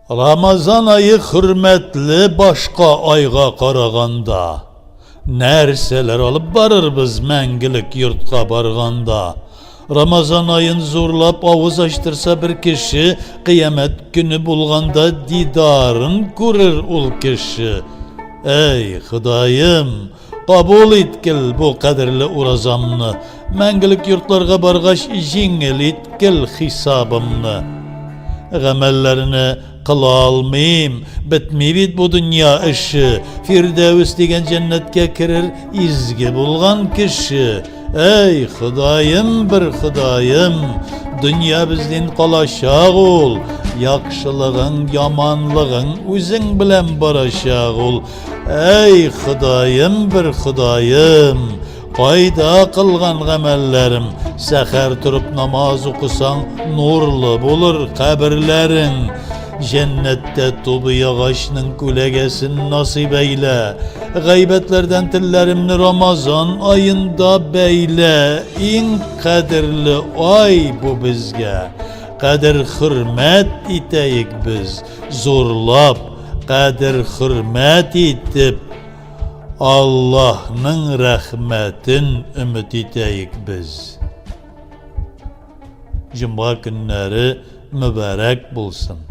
Рамазан ае хөрмәтле башка айга караганда. Нәрсәләр алып барырбыз мәңгелек йортка барганда? Рамазан аен зурлап авыз ачтырса бер кеше, кыямәт көне булганда дидарын күрер ул кеше. Әй, Ходаем, кабул иткел бу кадерле уразамны, мәңгелек йортларга баргач җиңел иткел хисабымны. Гамәлләрне Кыла алмыйм, бетми бит бу дөнья эше. Фирдәвес дигән җәннәткә керер изге булган кеше. Әй, Ходаем, бер Ходаем, дөнья бездин калачак ул. Яхшылыгың, яманлыгың үзең белән барачак ул. Әй, Ходаем, бер Ходаем, Кайда кылган гамәлләрем, сәхәр торып намаз укысаң, нурлы булыр каберләрең. Җәннәттә тубы агачның күләгәсен насыйп әйлә. Гайбәтләрдән телләремне Рамазан аенда бәйлә. Иң кадерле ай бу безгә. Кадер хөрмәт итәек без, зурлап, кадер хөрмәт итеп, Аллаһның рәхмәтен өмет итәек без. Җомга көннәре мөбарәк булсын.